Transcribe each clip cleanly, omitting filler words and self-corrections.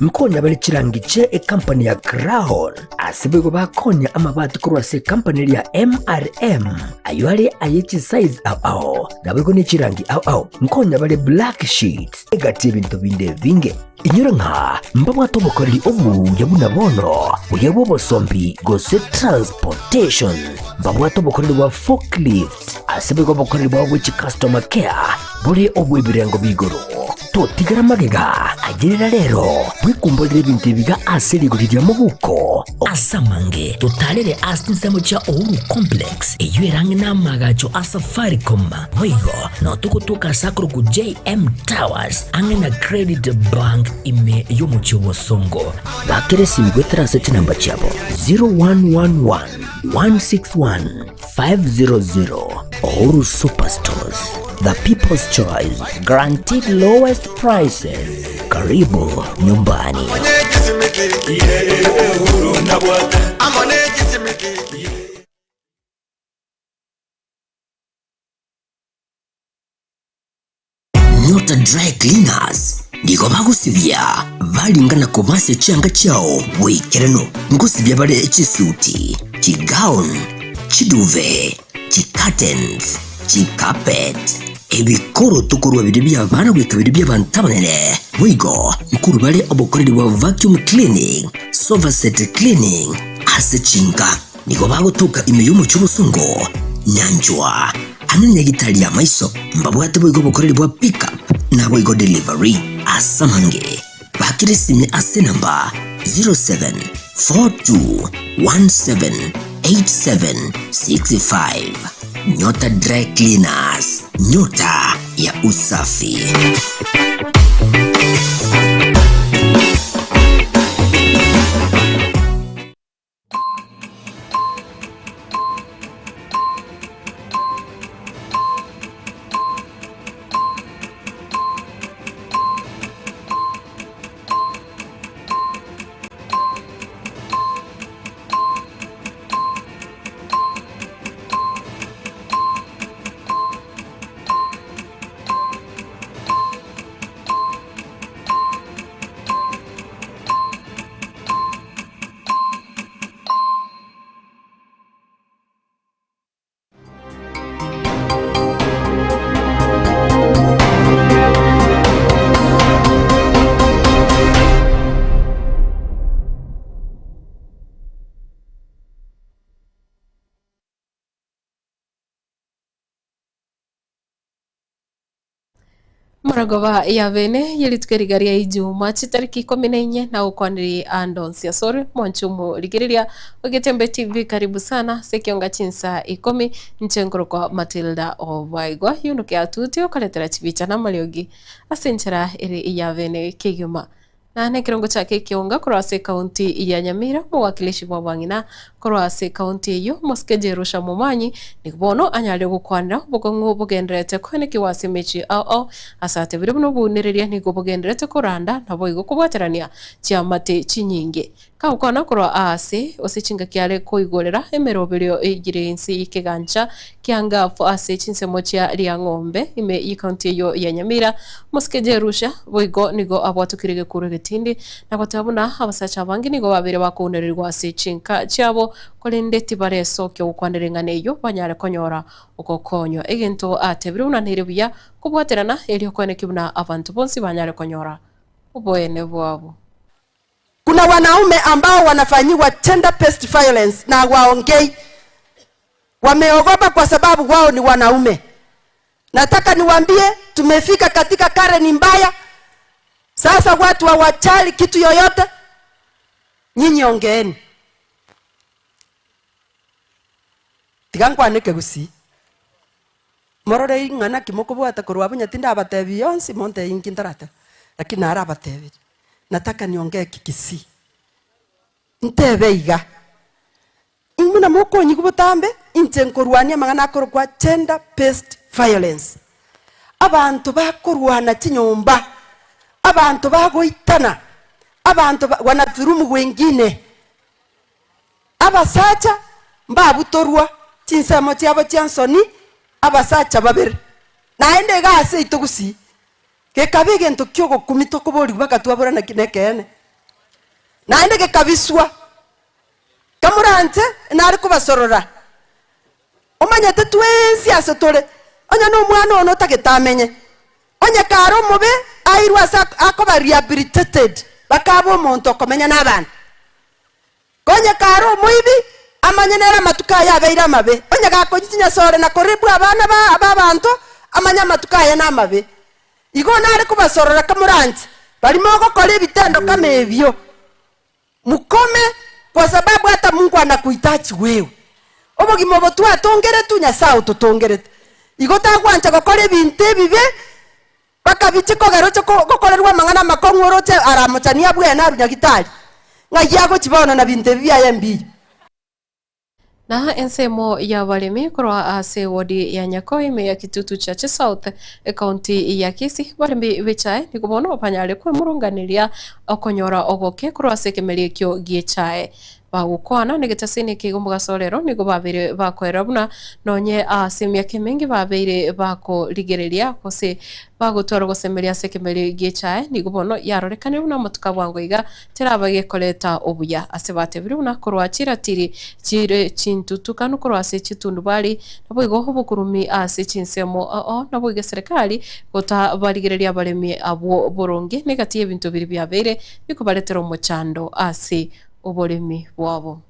Nkonya bare chirangi chie ecompany ya Crown, ase boigo bakonya amabati korwa ase ecompany eria ya MRM, ayio are aye chisize ao ao, naboigo ne chirangi ao ao. Nkonya bare black sheets, egati y'ebinto binde ebinge. Inyora ng'a mbabwate obokoreri obuya buna bono, buya bw'obosombi gose transportation. Mbabwate obokoreri bwa forklift, ase boigo obokoreri bwabo bwe chicustomer care bore obw'ebirengo b'igoro. Totigera magega, ayerera rero, bwekumborere ebinto ebiga ase rigori ria mobuko. Ase amange, totarere ase chinsemo chia Uhuru Complex, eyio ere ang'e n'amaagacho a Safaricom. Boigo nao togotoka ase akorokwa JM Towers, ang'e na Credit Bank ime y'omochie o Bosongo. Bakera esimi goetera ase chinamba chiabo 0111 161 500. Uhuru Superstores, the people's choice, guaranteed lowest prices. Karibu nyumbani. Nyota Dry Cleaners nigo bagosibia baringa na kobasia chianga chiao boikeranu. Ngosibia bare chisuti, chigown, chiduve, chicurtains, chicarpet, ebikoroto korwa biria bi'abana goika biria bi'abanto abanene. Boigo nkorwa bare obokoreri bwa vacuum cleaning, sofa set cleaning ase chinka. Nigo bagotoka ime y'omochie obosongo, nyanchwa, amo nenyagitari y'amaiso. Mbabwate boigo obokoreri bwa pick up naboigo delivery. Ase amange, bakera esimi ase enamba 0742178765. Nyota Dry Cleaners, nyota ya usafi. Maragoba ya bene ye rituko eriga ria Ijumaa chitariki ikomi na inye na gokwaniri ande onsi asore mwanche omorigereria o Getembe TV karibu sana ase ekionga chinsa ikomi inche nkorokwa Matilda Obaigwa yunuke atuti okoretera chibicha na amariogi ase enchera ere ya bene kegima. Na nekerongo chake ekionga korwa ase ekaunti ya Nyamira, omowakilishi bw'abang'ina korwa ase ekaunti eyio, omosike Jerusha Momanyi, nigo bono anyarire gokwanera obokong'u bogendererete koenekigwa ase emechie ao ao ase atebire buna obounereria nigo bogendererete koranda naboigo kobwaterania chiamate chinyinge. Kagokwana korwa aase gose chingaki are koigorera emeroberio eyire inse y'ekegancha kia Ngafu ase chinsemo chia Riang'ombe ime y'ecounty eyio ya Nyamira, omosike Jerusha boigo nigo abwatokire egekuro egetindi na goteba buna abasacha abange nigo babeire bakounererigwa ase chinka chiabo korende tibaresokia gokwanera eng'ana eyio banyare konyora ogokonywa. Egento atebire buna nere buya kobwaterana erio koenekia buna abanto bonsi banyare konyora oboene bwabo. Kuna wanaume ambao wanafanyiwa gender based violence na hawaongei. Wameogopa kwa sababu wao ni wanaume. Nataka niwaambie tumefika katika kareni mbaya. Sasa watu hawajali kitu yoyote. Nyinyi ongeeni. Tiga nkwane ekegusii. Morore ing'ana ki mokobwata korwa abwo onye tindabatebi yonsi montebi inki ntaratebe. Lakini narabatebirie. Nataka niongee Kikisii. Ntebe iga, buna mokonyigwa botambe, inche nkorwania amang'ana akorokwa gender based violence. Abanto bakorwana chinyomba, abanto bagoitana, abanto ba wanadhulumu wengine. Abasacha mbabutorwa chinsemo chiabo chia nsoni, abasacha babere. Naende iga ase aito gusii, Gekaba egento ki'ogokumia tokoborigwa mpaka twabora naki nekeene. Naende gekabiswa. Kamoranche nare kobasorora. Omanyete twensi ase tore, onye nomwana one otagete amenye, onye kare omobe airwe ase akoba rehabilitated bakaba omonto okomenya nabanto. Konye kare omoibi, amanye nere amatuko aye abeire amabe, onye gakonywa chinyasore na koribwa abana b'abanto, amanye amatuko aye namabe. Igo nare kobasorora kamoranche, baria mogokora ebitendo kama ebio, mukome, kwa sababu hata Mungu anakuhitaji wewe. Obogima obo twatongeretwe, Nyasae ototongerete. Igo tagwancha gokora ebinto ebibe, Bakabichia kogera oche gokorerwa amang'ana amakong'u oroche aramochanie abwene arwe nyagitari, ng'ai agochia bono na binto ebi biaye mbiyo. Na ensemo y'abaremi korwa ase ewodi ya Nyakoe ime ya Kitutu Chache South, ekaunti ya Kisii, baremi b'echae nigo bono banyare kwemurunganeria okonyora ogoke korwa ase ekemeri ekio gi'echae. Bagokwana negetasini eke igo mogaso rero nigo babeire bakoerera buna nonye ase emiaka emenge babeire bakorigereria gose bagotwara ogosemeria ase ekemeri gi'echae nigo bono yarorekanire buna amatuko a bwango iga teraba gekoreta obuya. Ase batebirie buna korwa chiratiri chire chintutukanu korwa ase chitundubari naboigo obokurumi ase chinsemo ao naboigo eserekari gotabarigereria abaremi abwo boronge negati y'ebinto biria biabeire bikobaretera omochando ase oboremi bwabo.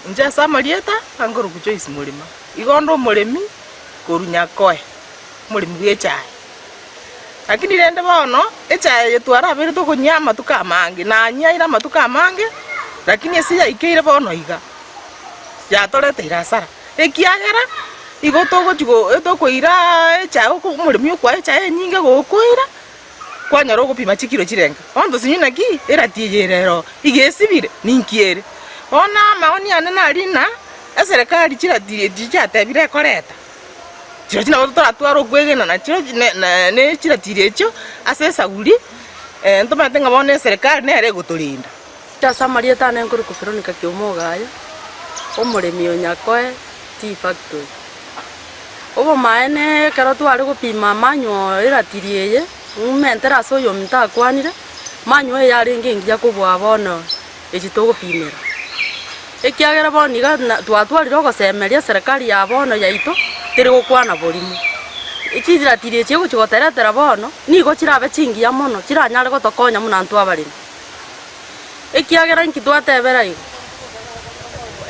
Inche ase amarieta ankorokwa Joyce Murima, igo onde omoremi korwa Nyakoe, omoremi bw'echae. Lakini rende bono, echae eye twarabeire tokonyia amatuko amange, nanyiaire amatuko amange, lakini ase yaikeire bono iga, yatoreteire hasara, ekiagera igo togochi go tokoira echae oko omoremi okoa echae enyinge gokoira. Kwanyora ogopima chikiro chirenga. Bono tosinywe naki erati eye ere ero iga esibire, ninki ere? Bono amaoni ane nari ng'a eserekari chiratiri echi chiatebire ekoreta, chirochio nabo toratware okwegena nachio ne chiratiri echio ase esaguri, ntomanyete ng'a bono eserekari nere egotorinda. Ase amarieta ane nkorokwa Veronica Kiomogaya, omoremi o Nyakoe Tea Factory. Obomaene ekero tware gopima amanywa eratiri eye, ng'umentere ase oyominto akwanire, manywa eye yarenge engiya kobua bono echi togopimera. Ekiagera bono iga na twatwarire ogosemeria eserekari ya bono yaito, teri gokwana borimo. Chiratiri echi egochi goteretera bono, nigo chirabe chingiya mono, chiranyare gotokonya buna intwe abaremi. Ekiagera inki twatebera igo?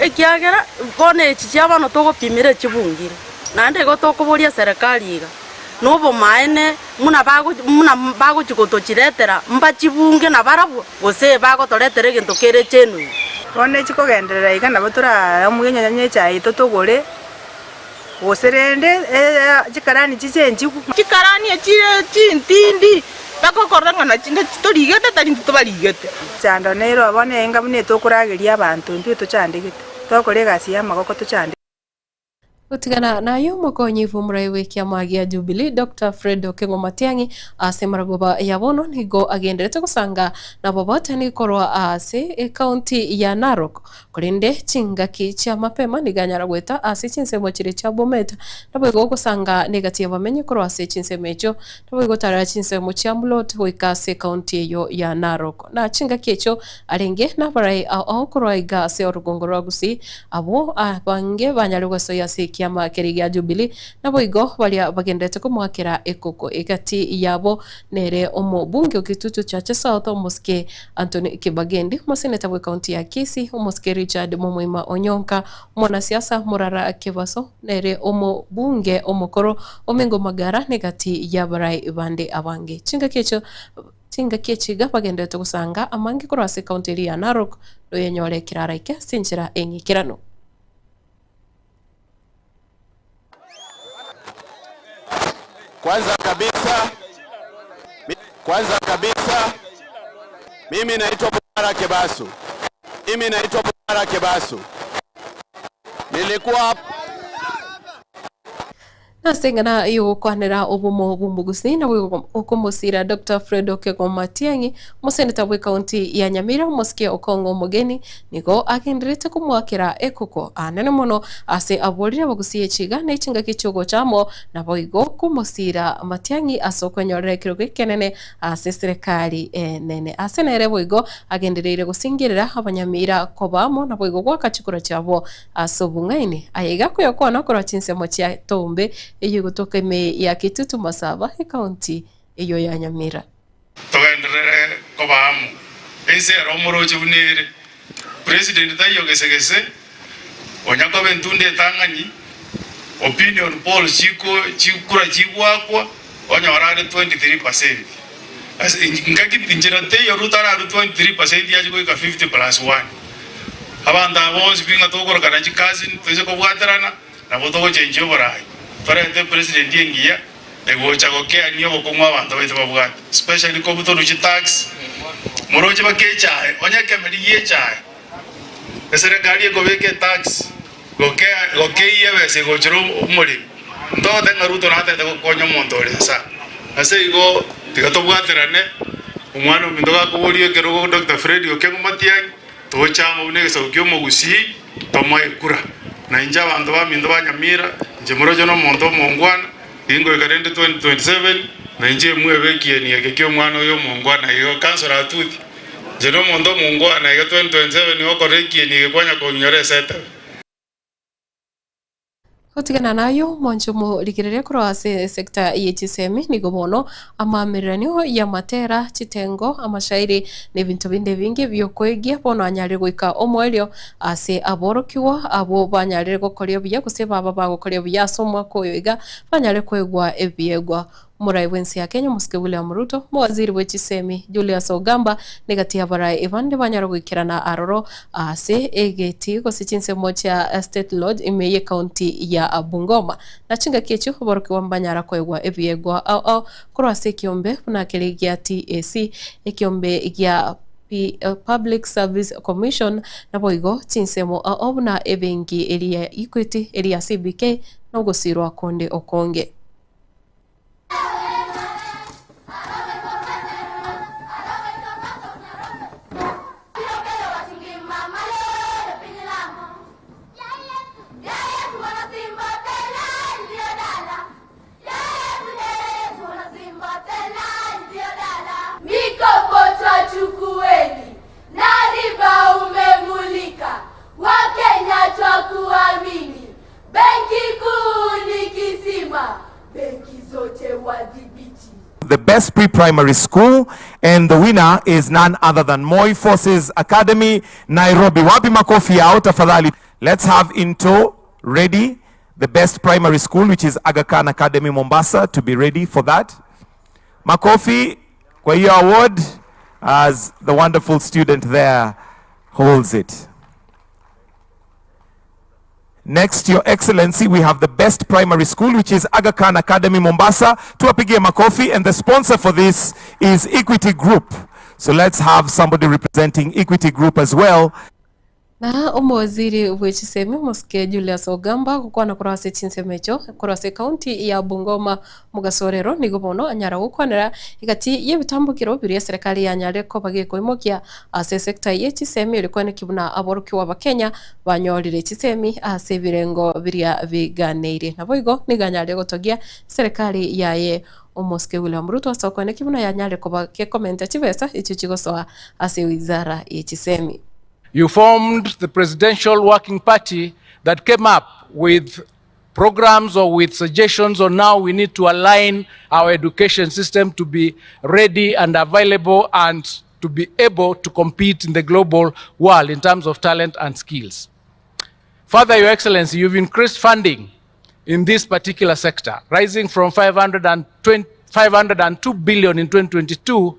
Ekiagera bono echi chia bono togopimera echibungire, naende igo tokoboria eserekari iga, na obomaene buna bago buna bagochi gotochiretera mbachibunge nabarabwo, gose bagotoretera egento kere genuine. Bono echi kogenderera iga nabo toraamue nonya echae yaito togore, Gose rende chikarani chichenchigwe. Chikarani echire chintindi, bagokorora ng'a nachi torigete tari intwe tobarigete. Chando nero bono enga buna etokorageria abanto intwe tochandegete, tokora egasi y'amagoko tochandegete. Gotigana naye omokonyi bw'omorai bw'ekiama gia Jubilee Doctor Fred Okengo Matiang'i ase maragoba ya bono nigo agenderete gosanga nababwatani korwa ase ekaunti ya Narok Korende chingaki chia mapema nigo anyara goeta ase chinsemo chiria chia Bomet, naboigo ogosanga negati y'abamenyi korwa ase chinsemo echio, naboigo gotarera chinsemo chia Mulot goika ase ekaunti eyio ya Narok. Na chingaki echio arenge nabarai ao ao korwa iga ase orogongo rwa Gusii, abwo abange banyare gosoyia ase ekiama keria gia Jubilee, naboigo baria bagenderete komoakera ekoko. Egati yabo nere omobunge o Kitutu Chache South, omosike Anthony Kibagendi, omoseneta bw'ecounty ya Kisii, omosike Richard Momoima Onyonka, omwanasiasa Murara Kebaso, nere omobunge omokoro Omingo Magara negati y'abarai bande abange. Chingaki echio chingaki echi iga bagenderete gosanga amange korwa ase ecounty eria ya Narok noyenyore keraraike ase enchera eng'ikeranu. Kwanza kabisa, kwanza kabisa mimi naitwa Murara Kebaso. Mimi naitwa Murara Kebaso. Nilikuwa. Ase eng'ana y'ogokwanera obomo bw'omogusii na okomosira Doctor Fred Okego Matiang'i, omoseneta bw'ecounty ya Nyamira omosike Okong'o Omogeni nigo agendererete komoakera ekoko anene mono ase aborire abagusii echiga ne chingaki chi'ogocha amo naboigo komosira Matiang'i ase okwenyorera ekerogo ekenene ase eserekari enene. Ase nere boigo agendereire gosingerera abanyamira koba amo naboigo goaka chikura chiabo Ase obong'aini, aye iga koyokwana korwa chinsemo chia Tombe eyio egotoka ime ya Kitutu Masaba, ecounty eyio ya Nyamira. Togenderere koba amo. Ense ere omoroche buna ere. President taiyo gese gese, onya koba entunda etang'ani, opinion polls chiko chikura chigwakwa, onyore are 23 percent. Ase ngaki nchera teiyo Ruto ararue 23 percent ache goika 50 plus one. Abanto aba bonsi pi ng'a tokorokana chicousin toise kobwaterana, nabo togochenchia oborai. Torente president engiya egocha gokeania obokong'u abanto baito babwate, especially kobutorwa chitax, moroche baka echae, onye ekemeri gie echae, eserekari ekobeka etax gokea gokeyia ebesa egochera omoremi, ntogote ng'a Ruto natete gokonya omonto ore nsa. Ase igo tiga tobwaterane, omwana ominto gakoboria ekerogo Doctor Fred Okengo Matiang'i, Toche amo buna egesaku ki'omogusii, tomoe ekura. Na inche abanto baminto ba Nyamira, inche moroche nomonto omongwana, ningoika rende 2027, na inche imwebe ekieni eke ki'omwana oyo omongwana igo. Councillor Atuti, inche nomonto omongwana iga 2027 nigokorera ekieni eke kwanya konginyora esetebe. Gotigana nayio, mwanche omorigereria korwa ase esecta ye chisemi nigo bono amaamereranio y'amatera, chitengo, amashairi na ebinto binde ebinge bi'okoegia bono anyarire goika omoerio ase aborokigwa abwo banyarire gokoria buya gose baba bagokoria buya ase omwaka oyo iga banyare koegwa ebiegwa. Omorai bw'ense ya Kenya omosike William Ruto, omowaziri bwe chisemi Julius Ogamba negati y'abarai bande banyare goikerana aroro ase egeti gose chinsemo chia State Lodge ime y'ecounty ya Bungoma. Na chingaki echio aborokigwa mbanyara koegwa ebiegwa ao ao korwa ase ekiombe buna keria gia TAC, ekiombe gia Public Service Commission naboigo chinsemo ao ao buna ebenki eria ya Equity, eria ya CBK na ogosirwa konde okonge. Mikopo twachukueni na riba umemulika, Wakenya twakuamini. Benki Kuu ni kisima, benki zote wadhibiti. The best pre-primary school and the winner is none other than Moi Forces Academy Nairobi. Wapi makofi yao tafadhali. Let's have Into ready the best primary school which is Aga Khan Academy Mombasa to be ready for that. Makofi kwa hiyo award as the wonderful student there holds it. Next, Your Excellency, we have the best primary school, which is Aga Khan Academy, Mombasa. Tuwapigie makofi, and the sponsor for this is Equity Group. So let's have somebody representing Equity Group as well. Na omowaziri bwe chisemi omosike Julius Ogamba gokwana korwa ase chinsemo echio korwa ase ekaunti ya Bungoma mogaso rero nigo bono anyara gokwanera egati y'ebitambokero biria eserekari yanyarire koba gekoimokia ase esecta ye chisemi erio koenekia buna aborokigwa abakenya banyorire chisemi ase ebirengo biria biganeirie. Naboigo nigo anyarire gotogia eserekari yaye omosike William Ruto ase okoenekia buna yanyarire koba gekomenta chibesa echio chigosoa ase wizara ye chisemi. You formed the Presidential Working Party that came up with programs or with suggestions on how we need to align our education system to be ready and available and to be able to compete in the global world in terms of talent and skills. Further, Your Excellency, you've increased funding in this particular sector, rising from 520, 502 billion in 2022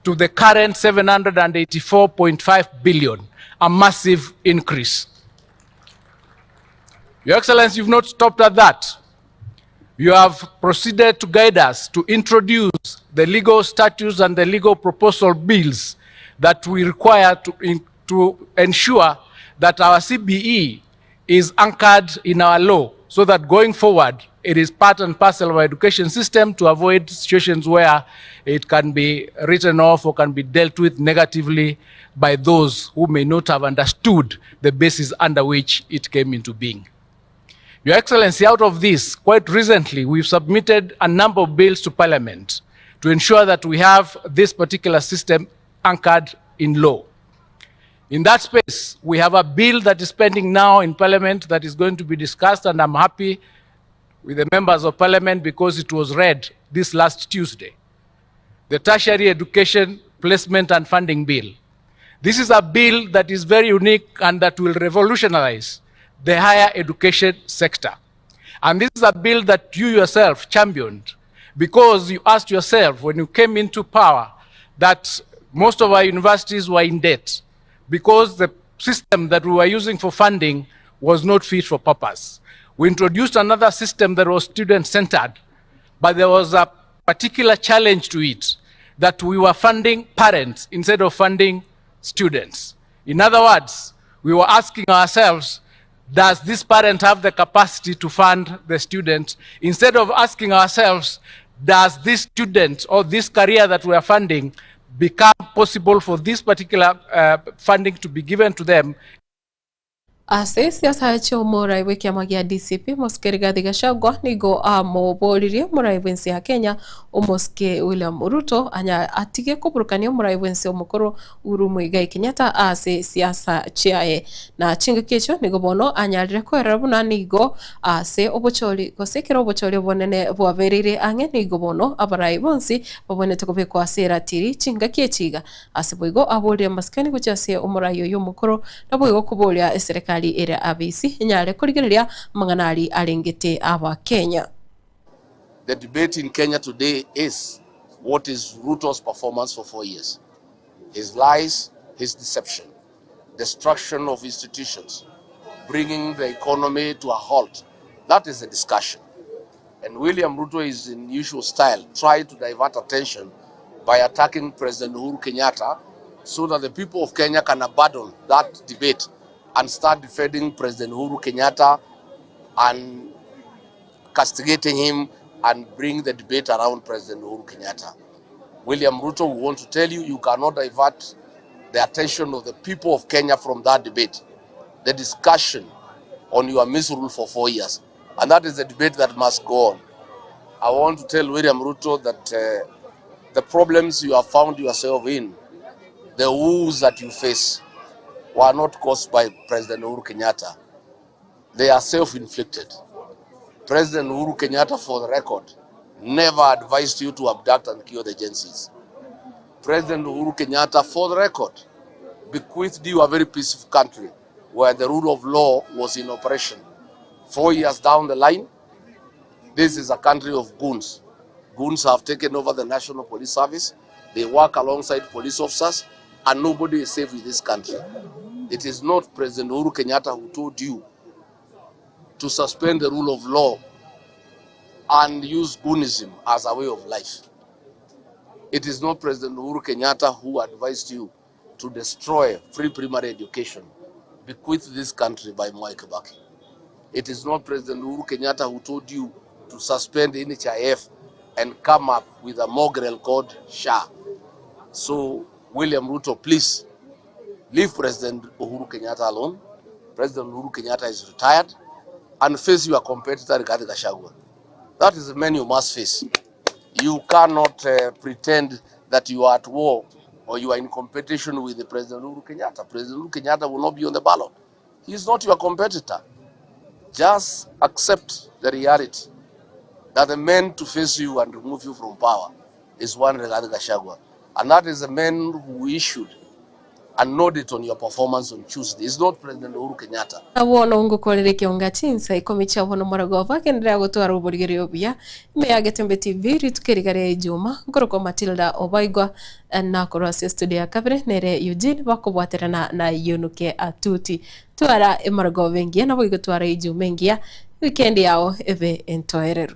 to the current 784.5 billion, a massive increase. Your Excellency, you've not stopped at that. You have proceeded to guide us to introduce the legal statutes and the legal proposal bills that we require to, in, to ensure that our CBE is anchored in our law so that going forward, It is part and parcel of our education system to avoid situations where it can be written off or can be dealt with negatively by those who may not have understood the basis under which it came into being. Your Excellency, out of this, quite recently, we've submitted a number of bills to Parliament to ensure that we have this particular system anchored in law. In that space, we have a bill that is pending now in Parliament that is going to be discussed, and I'm happy with the members of Parliament because it was read this last Tuesday. The Tertiary Education Placement and Funding Bill. This is a bill that is very unique and that will revolutionize the higher education sector. And this is a bill that you yourself championed because you asked yourself when you came into power that most of our universities were in debt because the system that we were using for funding was not fit for purpose. We introduced another system that was student-centered, but there was a particular challenge to it, that we were funding parents instead of funding students. In other words, we were asking ourselves, does this parent have the capacity to fund the student? Instead of asking ourselves, does this student or this career that we are funding become possible for this particular uh, funding to be given to them? Ase siasa chi'omorai bw'ekiama gia DCP, Mosike Rigathi Gachagua nigo amoboririe omorai bw'ense ya Kenya, Omosike William Ruto anya atige koburukania omorai bw'ense omokoro Uhuru Muigai Kenyatta ase siasa chiaye. Na chingaki echio nigo bono anyarire koerera buna nigo ase obochori gose ekero obochori obonene bwabereire ang'e nigo bono abarai bonsi babwenerete kobekwa ase eratiri chingaki echi iga. Ase boigo aborire amasikani gochia ase omorai oyio omokoro, naboigo koboria eserekari ere abisi enyare korigereria amang'ana aria arengete Abakenya. The debate in Kenya today is what is Ruto's performance for four years? His lies, his deception, destruction of institutions, bringing the economy to a halt. That is the discussion. And William Ruto is in usual style, trying to divert attention by attacking President Uhuru Kenyatta so that the people of Kenya can abandon that debate and start defending President Uhuru Kenyatta and castigating him and bring the debate around President Uhuru Kenyatta. William Ruto, we want to tell you, you cannot divert the attention of the people of Kenya from that debate, the discussion on your misrule for four years. And that is the debate that must go on. I want to tell William Ruto that uh, the problems you have found yourself in, the woes that you face, were not caused by President Uhuru Kenyatta. They are self-inflicted. President Uhuru Kenyatta, for the record, never advised you to abduct and kill the Gen Zs. President Uhuru Kenyatta, for the record, bequeathed you a very peaceful country where the rule of law was in operation. Four years down the line, this is a country of goons. Goons have taken over the National Police Service. They work alongside police officers, and nobody is safe in this country. It is not President Uhuru Kenyatta who told you to suspend the rule of law and use goonism as a way of life. It is not President Uhuru Kenyatta who advised you to destroy free primary education bequeathed this country by Mwai Kibaki. It is not President Uhuru Kenyatta who told you to suspend NHIF and come up with a mongrel called SHA. So, William Ruto, please leave President Uhuru Kenyatta alone. President Uhuru Kenyatta is retired and face your competitor Rigathi Gachagua. That is the man you must face. You cannot uh, pretend that you are at war or you are in competition with the President Uhuru Kenyatta. President Uhuru Kenyatta will not be on the ballot. He is not your competitor. Just accept the reality that the man to face you and remove you from power is one Rigathi Gachagua. And that is the man who issued an audit on your performance on Tuesday. It's not President Uhuru Kenyatta. Na bono ngokorere ekionga chinsa ikomi chia bono moragoba agenderera gotwara oborigereria obuya ime ya Getembe TV rituko eriga ria Ijuma nkorokwa Matilda Obaigwa na korwa ase estudio ya kabere nere Eugene bakobwaterana na Yunuke Atuti twara emaragoba engiya naboigo twara Ijuma engiya weekend yao ebe entoereru.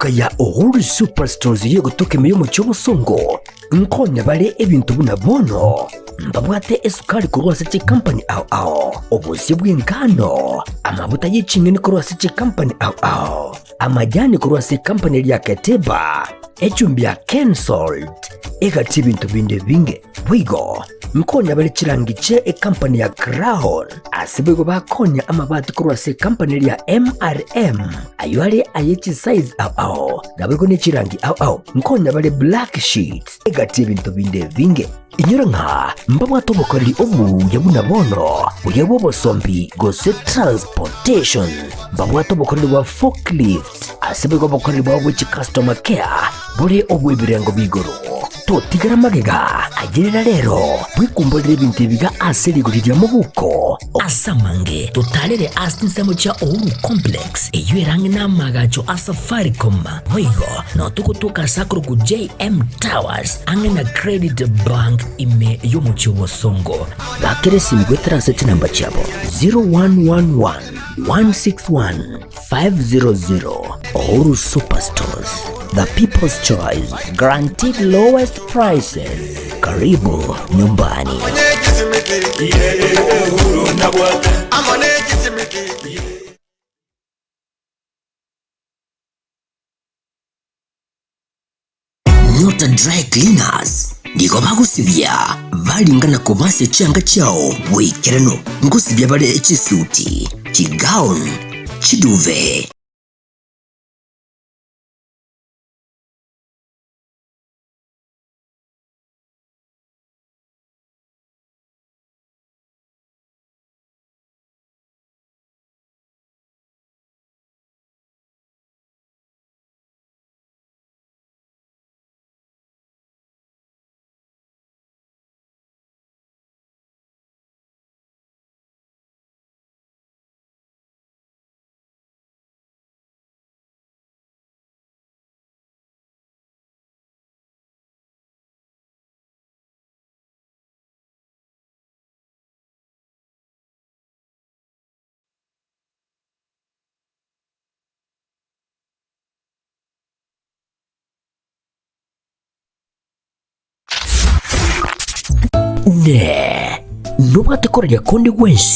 Eduka ya Uhuru Superstores y'egotoka ime y'omochie obosongo nkonya bare ebinto buna bono mbabwate esukari korwa ase chikampani ao ao, obosie bw'engano, amabuta ye ching'eni korwa ase chikampani ao ao, amajani korwa ase ekampani eria Keteba, echumbi ya Kensalt, egati ebinto binde ebinge. Boigo nkonya bare chirangi chie ekampani ya Crown, ase boigo bakonya amabati korwa ase ekampani eria MRM, ayio are aye chisize ao ao, naboigo ne chirangi ao ao. Nkonya bare black sheets, egati ebinto binde ebinge. Inyora ng'a mbabwate obokoreri obuya buna bono, buya bw'obosombi gose transportation. Mbabwate obokoreri bwa forklift, ase boigo obokoreri bwabo bwe chicustomer care bore obw'ebirengo b'igoro. Totigara magega, ayerera rero, bwekumborere ebinto ebiga ase rigori ria mobuko. Ase amange, totarere ase chinsemo chia Uhuru Complex, eyio ere ang'e n'amaagacho a Safaricom. Boigo, notogotoka ase akorokwa JM Towers, ang'e na Credit Bank ime y'omochie o Bosongo. Bakera esimi goetera ase chinamba chiabo 0111 161 500. Uhuru Superstores, the people's choice, guaranteed lowest prices. Karibu nyumbani. Nyota Dry Cleaners nigo bagosibia baringana koba ase chianga chiao boikeranu. Ngosibia bare chisuti, chigown, chiduve. Inee! Nobwate koraria konde gwensi?